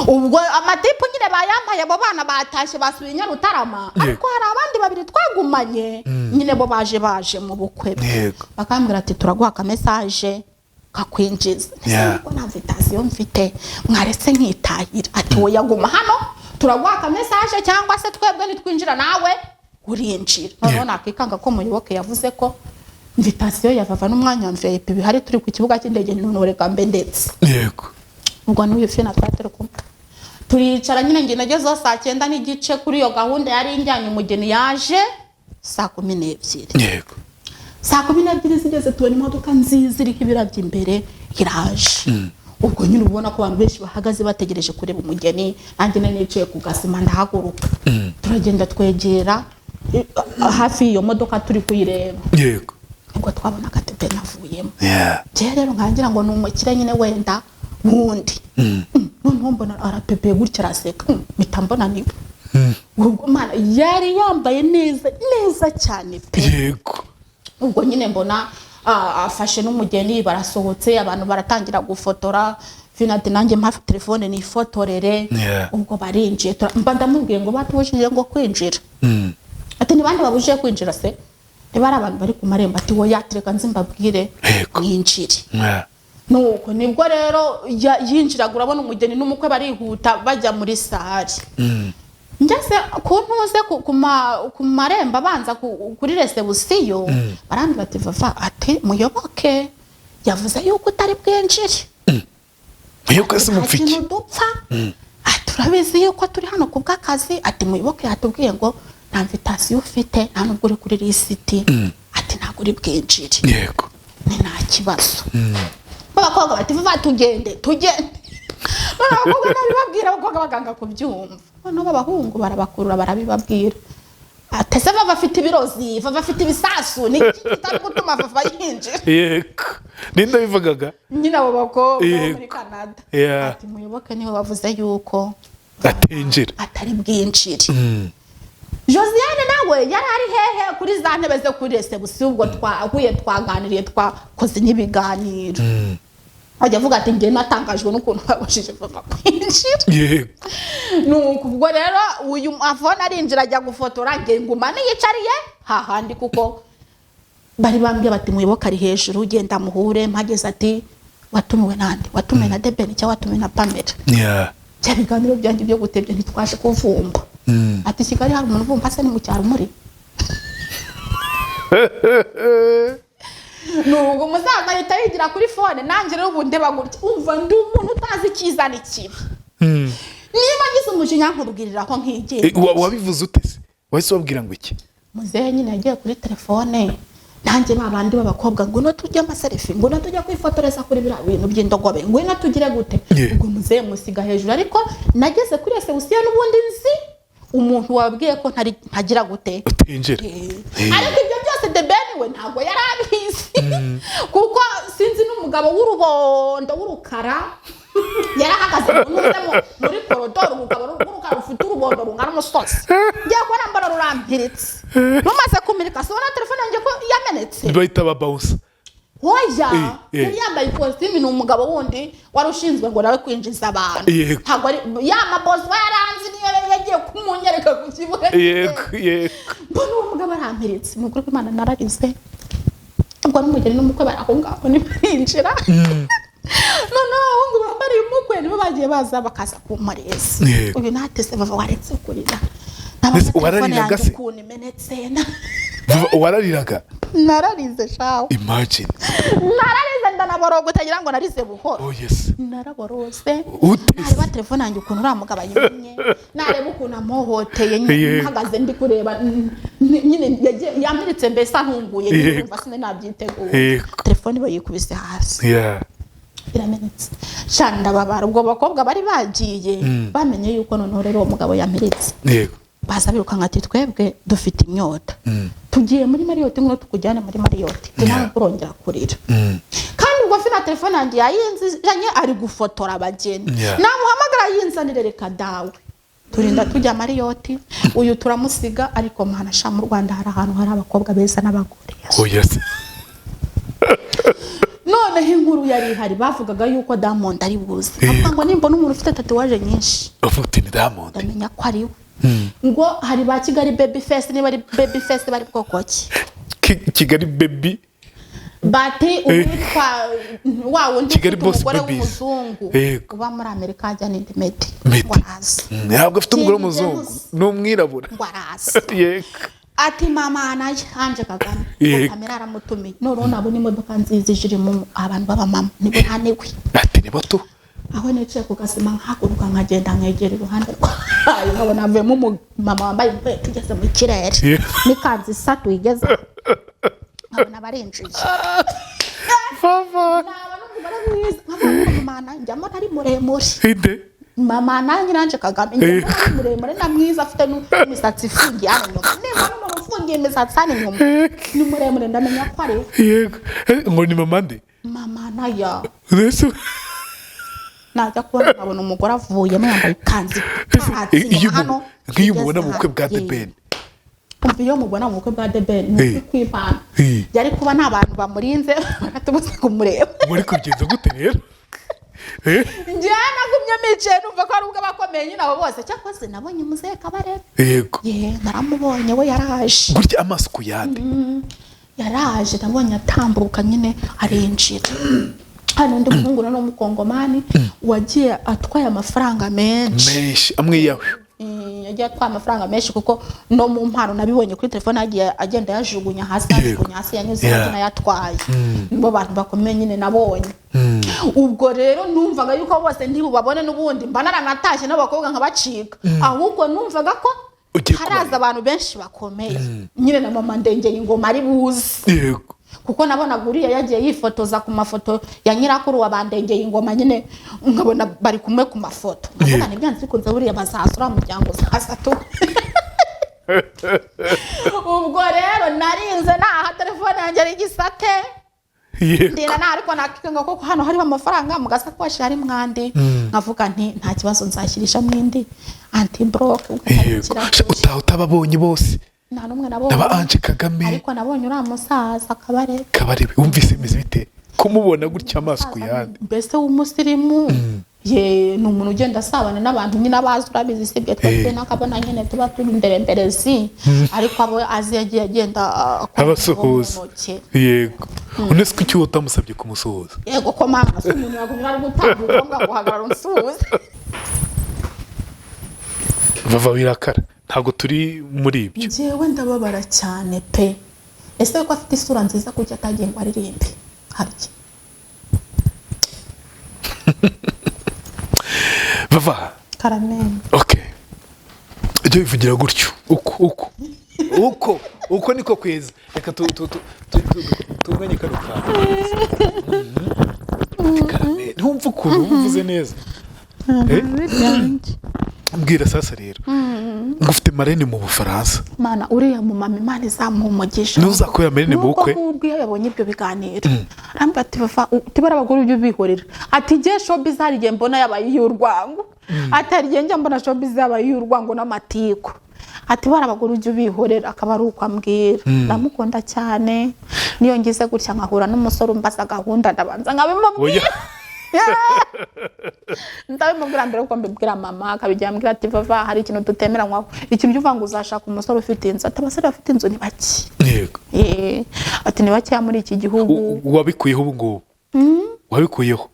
Ubwo amatipu nyine bayampaye, abo bana batashye basubiye i Nyarutarama. Ariko hari abandi babiri twagumanye nyine, bo baje mu bukwe bwe. Bakambwira ati: "Turaguha akamessage kakwinjiza." Ese ko nta invitation mfite, mwaretse nkitahira? Ati: "Oya, guma hano, turaguha akamessage, cyangwa se twebwe nitwinjira nawe urinjira." Noneho nakikanga ko Muyoboke yavuze ko invitation ya Vava n'umwanya wa VIP bihari turi ku kibuga cy'indege, none reka mbe ndetse. Ubwo n'uyu fina twari turi kumwe, turicara nyine. Njye nagezeho saa 9:30 kuri iyo gahunda yari injyanye. Umugeni yaje saa 12. Saa 12 zigeze, tubona imodoka nziza iriho ibirabyo imbere iraje. Ubwo nyine ubona ko abantu benshi bahagaze bategereje kureba umugeni. Nanjye nari nicaye ku gasima, ndahaguruka, turagenda twegera hafi y'iyo modoka turi kuyireba. Ubwo twabonaga The Ben avuyemo. Njyewe rero nkangira ngo ni umukire nyine wenda wundi. Noneho mbona arapepeye gutya, araseka. Mpita mbona niwe. Ubwo Mana, yari yambaye neza neza cyane pe. Ubwo nyine mbona afashe n'umugeni, barasohotse, abantu baratangira gufotora. Finati nanjye mpafe telefone nifotorere. Ubwo barinjiye, mba ndamubwiye ngo batubujije ngo kwinjira. Ati: "Ni bande babujije kwinjira se? Niba ari abantu bari ku marembo." Ati: "Wowe yatereka nzi mbabwire mwinjire." Nuko nibwo rero yinjiraga, urabona umugeni n'umukwe barihuta bajya muri salle. Ngeze ku ntuze ku marembo abanza kuri réception, barambwira ati: "Vava," ati, "Muyoboke yavuze yuko utari bwinjire." Muyoboke se "Nta mupfa iki? kintu dupfa." Ati: "Urabizi yuko turi hano ku bw'akazi." Ati: "Muyoboke yatubwiye ngo nta invitation ufite, nta nubwo uri kuri lisiti." Ati: "Ntabwo uri bwinjire." Ni nta kibazo. B'abakobwa bati: "Vuba tugende, tugende." None abakobwa nabibabwira, abakobwa baganga kubyumva, noneho abahungu barabakurura barabibabwira. Atese Vava afite ibirozi, Vava afite ibisasu, ni iki kitari gutuma Vava yinjira? Yego, ninde bivugaga? Nyine abo bakobwa bo muri Canada. Ati Muyoboke niwe wavuze yuko atinjira. Atari bwinjire. Josiane nawe yari ari hehe? Kuri za ntebe zo kuri reception. Ubwo twahuye, twaganiriye, twakoze n'ibiganiro, ajya avuga ati: "Njye natangajwe n'ukuntu babashije Vava kwinjira." Nuko ubwo rero uyu avona arinjira, ajya gufotora, njye nguma niyicariye hahandi, kuko bari bambwiye bati: "Muyoboke ari hejuru, ugenda muhure." Mpageze ati: "Watumiwe nande? Watumiwe na The Ben cyangwa watumiwe na Pamela?" Bya biganiro byanjye byo gutebya, ntitwaje kuvumba. Ati: "Kigali hari umuntu uvumba se? Ni mu cyaro muri." Nuko umusaza ahita yigira kuri phone. Nanjye rero ubu ndeba gutya, umva, ndi umuntu utazi icyiza n'ikibi. Niba ngize umujinya nkubwirira ko nkigenga. Wabivuze ute se? Wahise ubabwira ngo iki? Muzehe nyine yagiye kuri telefone, nanjye ba bandi b'abakobwa: "Ngwino tujye amaselfie, ngwino tujye kwifotoreza kuri biriya bintu by'indogobe, ngwino tugire gute." Ubwo muzehe musiga hejuru, ariko nageze kuri reception n'ubundi nzi umuntu wabwiye ko ntari ntagira gute. Utinjira. Ariko ibyo byose The Ben we ntabwo yari abizi, kuko sinzi n'umugabo w'urubondo w'urukara yarahagaze mu ntuze muri korodoro, umugabo w'urukara rufite urubondo rungana umusozi. Ngiye kubona mbona rurampiritse. Rumaze kumirika, sibona telefone yanjye ko yamenetse. Bahita babawusa. Oya. Eh. Yari yambaye ikositimu, ni umugabo wundi wari ushinzwe ngo nawe kwinjiza abantu. Ntabwo ari ya mabosi we yaranzi, niyo yari yagiye kumunyereka ku kibuga. yego yego Mbona uwo mugabo arampiritse, ni ukuri kw'Imana nararize. Ubwo n'umugeni n'umukwe bari aho ngaho ntibarinjira, noneho abahungu bambariye umukwe nibo bagiye baza bakaza kumureza. Uyu natese: "Bava, waretse kurira?" Nabona Mbese telefone warariraga yanjye se? ukuntu imenetse. Vuba, warariraga? Nararize shawe. Imagine. Nararize, ndanaboroga, utagira ngo narize buhoro. Oh yes. Naraborose. Ute? Nareba telefone yanjye ukuntu uriya mugabo ayimenye, nareba ukuntu amuhohoteye nyine. Mpagaze ndi kureba, nyine yamiritse mbese antunguye nyine. Numva sinari nabyiteguye. Telefone bayikubise hasi, iramenetse sha, ndababara. Ubwo bakobwa bari bagiye bamenye yuko noneho rero uwo mugabo yamiritse, baza birukanka ati: "Twebwe dufite inyota, tugiye muri Marriott, ngwino tukujyane muri Marriott." Nawe urongera kurira. Kandi ubwo afite na telefone yanjye yayinzanye, ari gufotora abageni. Namuhamagara yinzanire, reka dawe. Turinda tujya Marriott, uyu turamusiga. Ariko mana sha, mu Rwanda hari ahantu hari abakobwa beza n'abagore. Oh yes. Noneho inkuru yari ihari, bavugaga yuko Diamond ari buze. Avuga ngo nimbona umuntu ufite tatouage nyinshi, uvuga uti ni Diamond. Ndamenya ko ari we. Ngo hari ba Kigali baby face, niba ari baby face bari bwoko ki? Kigali baby. Bati uwitwa wa wundi Kigali ufite Boss umugore Babies. w'umuzungu uba muri Amerika, ajya n'indi Meddy. Meddy. Ngo araza. Ntabwo afite umugore King w'umuzungu. James. Ni umwirabura. Ngo araza. Ati mama naye Ange Kagame. Kamera aramutumiye. Noneho nabona imodoka nziza ije irimo abantu b'abamama, nibo naniwe. Ati ni bato. Aho nicaye ku gasima, nkahaguruka, nkagenda nkegera iruhande rwayo, nkabona havuyemo umumama wambaye inkweto igeze mu kirere n'ikanzu isatuye igeze, nkabona barinjiye. Vava. Naba n'umugore mwiza, nkavuga ngo mama njyamo ari muremure. Inde? Mama nanjye Ange Kagame njyamo ari muremure na mwiza, afite n'imisatsi ifungiye hano inyuma. Niba n'umuntu ufungiye imisatsi hano inyuma ni muremure, ndamenya ko ari we. Yego. Ngo ni mama nde? Mama naya. Mbese Najya kubona nkabona umugore avuyemo yambaye ikanzu itatse iyo inyuma hano nk'iyo umubona mu igeze bukwe bwa hano. The Ben. Umva, iyo mubona mu bukwe bwa The Ben, ni ukuri kw'Imana, yari kuba nta bantu bamurinze baratubuze kumureba. Wari kubigenza gute rero? Eh? Njyewe nagumye nicaye, numva ko ari ubwo abakomeye nyine abo bose. Cyakoze nabonye muzehe Kabarebe. Ye, naramubonye, we yaraje. Gutya amaso ku yandi? Yaraje, nabonye atambuka nyine arinjira. Hano undi muhungu noneho w'umukongomani wagiye atwaye amafaranga menshi. Menshi amwe yawe. Yagiye atwaye amafaranga menshi, kuko no mu mpano nabibonye kuri telefone yagiye agenda yajugunya hasi, yajugunya hasi, yanyuze hasi n'ayatwaye. Nibo bantu bakomeye nyine nabonye. Ubwo rero numvaga yuko bose ntibubabone, n'ubundi mba naranatashye n'abakobwa nkabacika. Ahubwo numvaga ko Ugiye haraza kubareba. abantu benshi bakomeye nyine, na mama Ndengeye ingoma ari buze, kuko nabonaga uriya yagiye yifotoza ku mafoto ya nyirakuru wa Bandengeye ingoma nyine, nkabona bari kumwe ku mafoto, nkavuga ntibyanze bikunze buriya bazaza, uriya muryango uzaza tu. Ubwo rero narinze naha telefone yanjye ari igisate. Ndinda naha, ariko nakikenga kuko hano hariho amafaranga, mu gasakoshi harimo andi, nkavuga nti nta kibazo, nzashyirishamo indi anti-bloc. Yego. Sha, utaha utababonye bose? Nta n'umwe nabonye. N'aba Ange Kagame? Ariko nabonye uriya musaza Kabarebe. Kabarebe. Wumvise bimeze bite kumubona gutya amaso ku yandi? Mbese w'umusirimu ye, ni umuntu ugenda asabana n'abantu nyine abazi, urabizi, sibye twebwe n'akabona nyine tuba turi inderemberezi, ariko abo azi yagiye agenda akora Abasuhuza. mu ntoki. Yego, unese ko icyo utamusabye kumusuhuza? Yego ko mama, si umuntu yakunyura ari gutambuka ngo aguhagarara unsuhuze? Vava, wirakara, ntabwo turi muri ibyo. Njyewe ndababara cyane pe. Ese ko afite isura nziza, kuki atagiye ngo aririmbe harya? Vava. Karameni. Okay, ujye wivugira gutyo, uko uko uko uko niko kwiza. Reka tunganye kano kantu. Karame, ntumva ukuntu uvuze neza. Eh? Mbwira sasa rero, ngo ufite marraine mu Bufaransa? Mana, uriya mumama Imana izamuha umugisha. Ntuzakubera marraine mu Nubwo bukwe? Nk'ubwo iyo yabonye ibyo biganiro arambwira ati: "Vava, tibara abagore ujye ubihorera." Ati: "Jye showbiz hari igihe mbona yabaye iy'urwango." Ati: "Hari igihe njya mbona showbiz yabaye iy'urwango n'amatiku." Ati: "Bara abagore ujye ubihorera." Akaba ari uko ambwira. Ndamukunda cyane. Niyo ngize gutya nkahura n'umusore umbaza gahunda, ndabanza nkabimubwira. Oya. Ndabimubwira mbere yuko mbibwira mama, akabijya ambwira ati: "Vava, hari ikintu tutemeranywaho, ikintu cyo uvuga ngo uzashaka umusore ufite inzu." Ati: "Abasore bafite inzu ni bake." Ati: "Ni bakeya muri iki gihugu." Wabikuyeho ubu ngubu, wabikuyeho?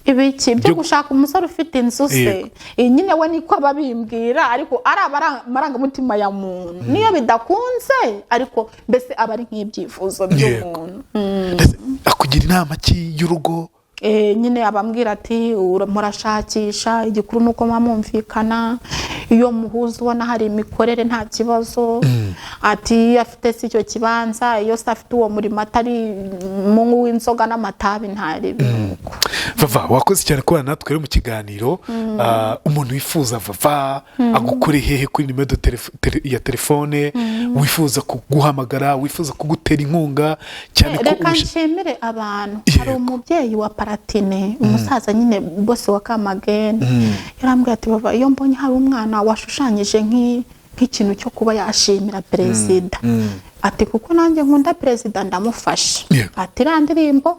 Ibiki byo gushaka umusore ufite inzu se? Yego. Nyine we niko aba abimbwira, ariko ari amarangamutima ya muntu, niyo bidakunze, ariko mbese aba ari nk'ibyifuzo by'umuntu. Ndetse akugira inama ki y'urugo? Nyine abambwira ati: "Murashakisha, igikuru ni uko muba mwumvikana, iyo muhuza ubona hari imikorere nta kibazo." Ati: "Iyo afite si icyo kibanza, iyo se afite uwo murimo, atari munywi w'inzoga n'amatabi, ntari binuko." Vava, wakoze cyane kubana natwe rero mu kiganiro. Umuntu wifuza Vava agukore hehe kuri nimero ya telefone, wifuza kuguhamagara, wifuza kugutera inkunga cyane ko Reka nshimire abantu. Hari umubyeyi wa Paratine, umusaza nyine bose wa Kamageni, yarambwiye ati: "Bava, iyo mbonye hari umwana washushanyije nk'ikintu cyo kuba yashimira perezida," ati, "kuko nanjye nkunda perezida, ndamufasha." Ati: "Iriya ndirimbo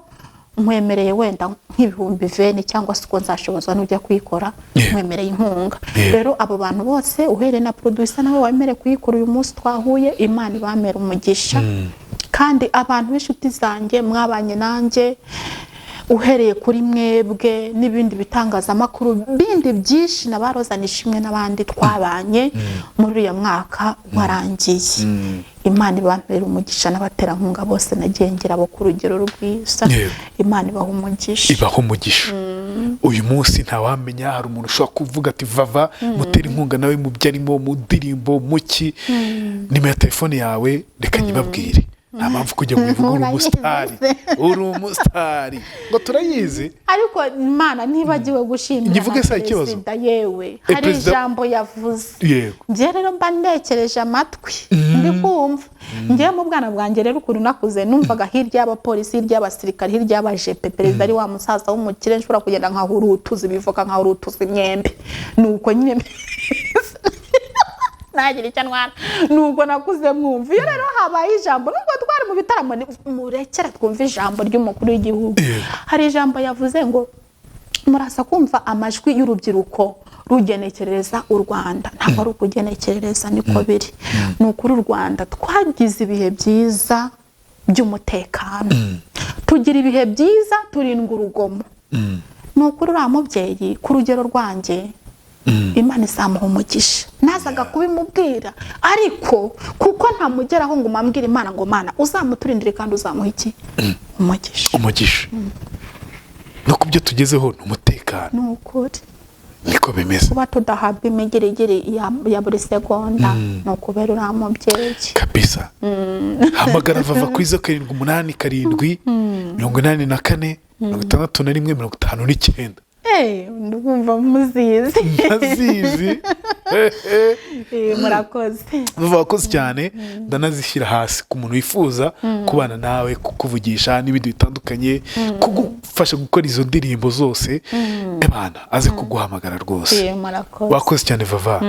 nkwemereye wenda nk'ibihumbi 20 cyangwa se uko nzashobozwa n'ujya kuyikora, nkwemereye inkunga." Rero abo bantu bose, uhereye na producer nawe wemereye kuyikora uyu munsi twahuye, Imana ibamera umugisha. Kandi abantu b'inshuti zanjye mwabanye nanjye, uhereye kuri mwebwe n'ibindi bitangazamakuru bindi byinshi na ba Roza Nishimwe n'abandi twabanye muri uriya mwaka warangiye, Imana ibambere umugisha, n'abaterankunga bose nagiye ngira bo ku rugero rwiza. Imana ibaha umugisha. Ibaho umugisha. Uyu munsi ntawamenya, hari umuntu ushobora kuvuga ati: "Vava mutera inkunga nawe mu byo arimo, mu ndirimbo, mu ki." Nimero ya telefone yawe reka nyibabwire, nta mpamvu kujya mu bivuga, uri umusitari, uri umusitari ngo turayizi. Ariko Imana ntibagiwe gushimira Nyivuge na se ikibazo? perezida yewe, hari ijambo yavuze. Njye rero mba ntekereje amatwi, ndi kumva. Njyewe mu bwana bwanjye rero, ukuntu nakuze, numvaga hirya y'abapolisi, hirya y'abasirikare, hirya y'abajepe, perezida ari wa musaza w'umukire nshobora kugenda nkahurutuza ibivoka, nkahurutuza imyembe, nuko nyine ntagira icyo antwara, nuko nakuze mwumva. Iyo rero habaye ijambo, nubwo twari mu bitaramo, murekere twumve ijambo ry'umukuru w'igihugu. Hari ijambo yavuze ngo: "Muraza kumva amajwi y'urubyiruko rugenekerereza u Rwanda." Ntabwo ari ukugenekerereza, niko biri. Ni ukuri, u Rwanda twagize ibihe byiza by'umutekano, tugira ibihe byiza turindwa urugomo. Ni ukuri, uriya mubyeyi ku rugero rwanjye, Imana izamuha umugisha. Nazaga kubimubwira, ariko kuko ntamugeraho ngo umambwire Imana ngo: "Mana, uzamuturindire kandi uzamuha iki? Umugisha." Umugisha. No ku byo tugezeho ni umutekano. Ni ukuri. Niko bimeze. Kuba tudahabwa imigirigiri ya buri segonda ni ukubera uriya mubyeyi. Kabisa. Hamagara Vava kuri 0787 84 61 59. Ndumva muzizi. Ntazizi. Murakoze. Vava, wakoze cyane. Ndanazishyira hasi ku muntu wifuza kubana nawe, kukuvugisha n'ibindi bitandukanye, kugufasha gukora izo ndirimbo zose, ebana aze kuguhamagara rwose. Murakoze. Wakoze cyane, Vava.